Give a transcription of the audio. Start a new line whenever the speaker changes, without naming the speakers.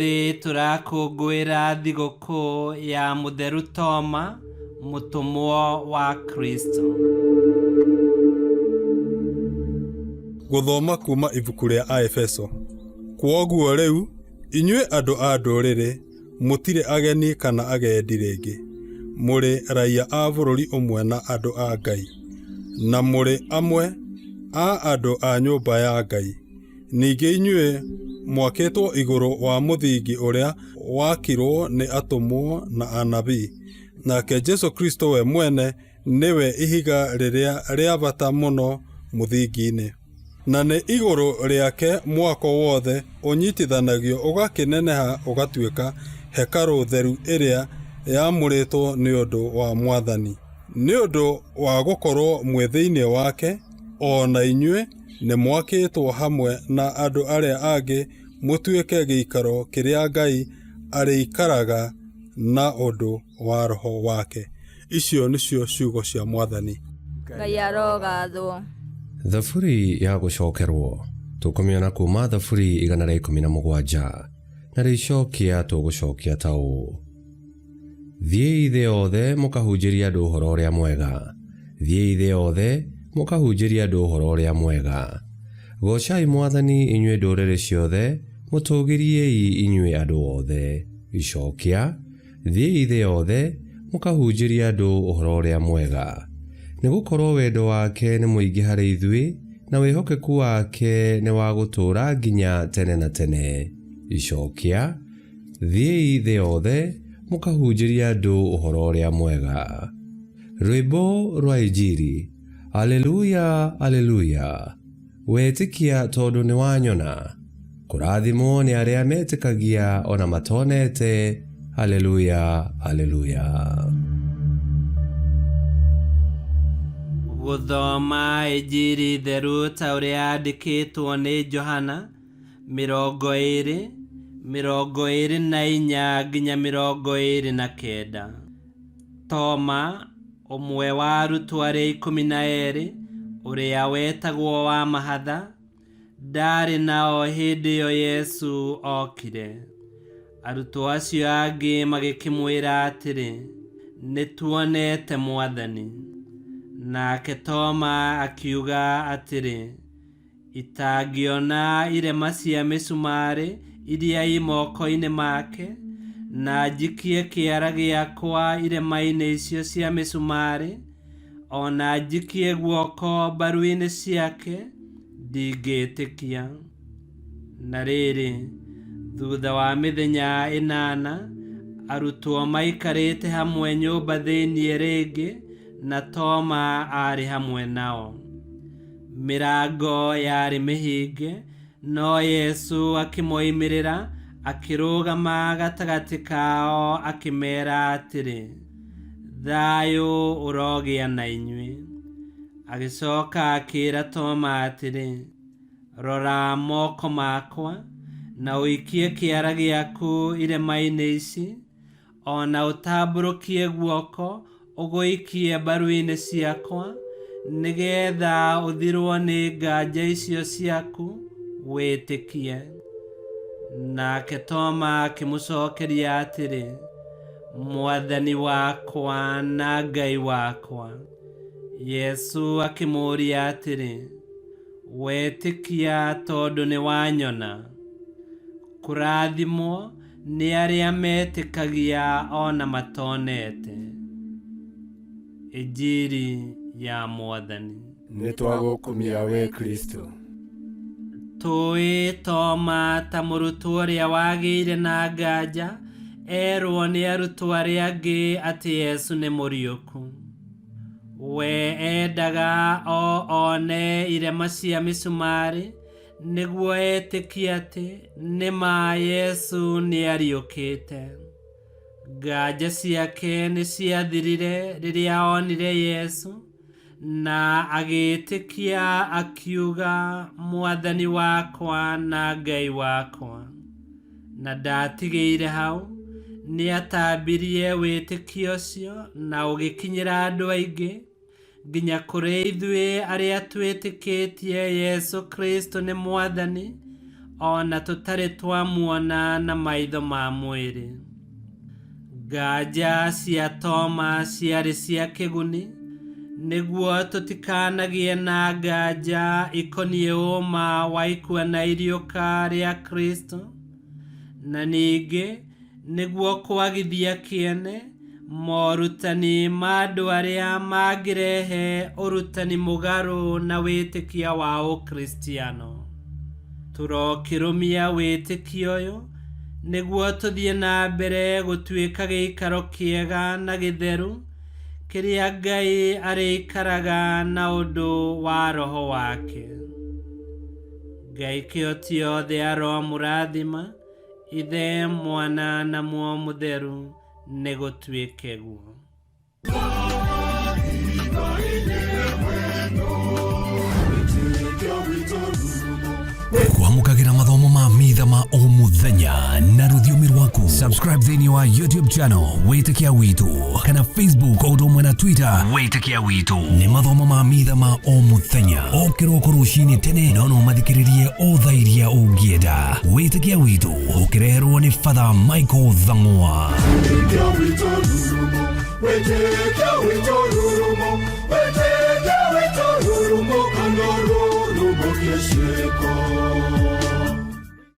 Ũmũthĩ tũrakũngũĩra thigũkũ ya Mũtheru Toma, mũtũmwo wa Kristo.
Gũthoma kuuma ibuku rĩa Aefeso. Kwoguo rĩu, inyuĩ andũ a ndũrĩrĩ, mũtirĩ ageni kana agendi rĩngĩ, mũrĩ raiya a bũrũri ũmwe na andũ a Ngai, na mũrĩ amwe a andũ a nyũmba ya Ngai. Ningĩ inyuĩ mwakĩtwo igũrũ wa mũthingi ũrĩa waakirwo nĩ atũmwo na anabii, nake Jesũ Kristũ we mwene nĩwe ihiga rĩrĩa rĩa bata mũno mũthingi-inĩ. Na nĩ igũrũ rĩake mwako wothe ũnyitithanagio ũgakĩneneha ũgatuĩka hekarũ theru ĩrĩa yamũrĩtwo nĩ ũndũ wa Mwathani. Nĩ ũndũ wa gũkorwo mwĩ thĩinĩ wake, o na inyuĩ nĩ mwakĩtwo hamwe na andũ arĩa angĩ mũtuĩke gĩikaro kĩrĩa Ngai arĩikaraga na ũndũ wa Roho wake. Icio nĩcio ciugo cia Mwathani.
Ngai arogathwo.
Thaburi ya gũcokerwo tũkũmĩona kuma Thaburi 117 na rĩcokia tũgũcokia ta ũũ: Thiĩi thĩ yothe mũkahunjĩrie andũ ũhoro ũrĩa mwega. Thiĩi thĩ yothe mũkahunjĩrie andũ ũhoro ũrĩa mwega. Goocai Mwathani inyuĩ ndũrĩrĩ ciothe, mũtũũgĩriei inyuĩ andũ othe. Icokia, Thiĩi thĩ yothe mũkahunjĩrie andũ ũhoro ũrĩa mwega. Nĩ gũkorũo wendo wake nĩ mũingĩ harĩ ithuĩ, na wĩhokeku wake nĩ wa gũtũũra nginya tene na tene. Icokia, Thiĩi thĩ yothe mũkahunjĩrie andũ ũhoro ũrĩa mwega. Rwĩmbo rwa Injiri. Aleluya, Aleluya. Wetĩkia tondũ nĩ wanyona. Kũrathimwo nĩ arĩa metĩkagia o na matonete. Aleluya, Aleluya.
Gũthoma Injiri theru ta ũrĩa yandĩkĩtwo nĩ Johana 20, 24 nginya 29. Toma, ũmwe wa arutwo arĩa 12, ũrĩa wetagwo wa mahatha, ndaarĩ nao hĩndĩ ĩyo Yesu okire. Arutwo acio angĩ magĩkĩmwĩra atĩrĩ, Nĩ tuonete Mwathani. Nake Toma akiuga atĩrĩ, Itangĩona irema cia mĩcumarĩ iria i moko-inĩ make, na njikie kĩara gĩakwa irema-inĩ icio cia mĩcumarĩ, o na njikie guoko mbaru-inĩ ciake, ndingĩĩtĩkia. Na rĩrĩ, thutha wa mĩthenya ĩnana, arutwo maikarĩte hamwe nyũmba thĩinĩ rĩngĩ, na Toma aarĩ hamwe nao. Mĩrango yarĩ mĩhinge, no Yesu akĩmoimĩrĩra, akĩrũgama gatagatĩ kao akĩmeera atĩrĩ, Thayũ ũrogĩa na inyuĩ. Agĩcoka akĩĩra Toma atĩrĩ, Rora moko makwa, na ũikie kĩara gĩaku irema-inĩ ici, o na ũtambũrũkie guoko ũgũikie mbaru-inĩ ciakwa, nĩ getha ũthirwo nĩ nganja icio ciaku, wĩtĩkie. Nake Toma akĩmũcokeria atĩrĩ, Mwathani wakwa na Ngai wakwa. Yesu akĩmũũria atĩrĩ, Wetĩkia tondũ nĩ wanyona? Kũrathimwo nĩ arĩa metĩkagia o na matonete. Injiri ya Mwathani.
Nĩ twagũkumia wee Kristo.
Tũĩ Toma ta mũrutwo ũrĩa wagĩire na nganja erwo nĩ arutwo arĩa angĩ atĩ Yesu nĩ mũriũku. We endaga o one irema cia mĩcumarĩ nĩguo etĩkie atĩ nĩ ma Yesu nĩ ariũkĩte. Nganja ciake nĩ ciathirire rĩrĩa onire Yesu na agĩĩtĩkia akiuga, Mwathani wakwa na Ngai wakwa. Na ndaatigĩire hau, nĩ atambirie wĩtĩkio ũcio na ũgĩkinyĩra andũ aingĩ, nginya kũrĩ ithuĩ arĩa twĩtĩkĩtie Yesu Kristo nĩ Mwathani, o na tũtarĩ twamuona na maitho ma mwĩrĩ. Nganja cia Toma ciarĩ cia kĩguni nĩguo tũtikanagĩe na nganja ikoniĩ ũma wa ikua na iriũka rĩa Kristo, na ningĩ nĩguo kwagithia kĩene morutani ma andũ arĩa mangĩrehe ũrutani mũgarũ na wĩtĩkia wa Ũkristiano. Tũrokĩrũmia wĩtĩkio ũyũ nĩguo tũthiĩ na mbere gũtuĩka gĩikaro kĩega na gĩtheru kĩrĩa Ngai arĩikaraga na ũndũ wa Roho wake. Ngai kĩhoti othe aromũrathima, Ithe, Mwana na Muoyo Mũtheru, nĩ gũtuĩke guo.
Kwamũkagĩra mathomo ma mitha ma o mũthenya na rũthiomi rwaku. Subscribe thĩinĩ wa YouTube channel Wĩtĩkia Witũ kana Facebook o ũndũ ũmwe na Twitter Wĩtĩkia Witũ. Nĩ mathomo ma mitha ma o mũthenya o kĩroko rũcinĩ tene, no no mathikĩrĩrie o thaa iria ũngĩenda. Wĩtĩkia Witũ ũkĩreherwo nĩ Father Michael Thang'wa.
Wĩtĩkia witũ rurumo, wĩtĩkia witũ rurumo, wĩtĩkia witũ rurumo, kana rurumo kĩciko.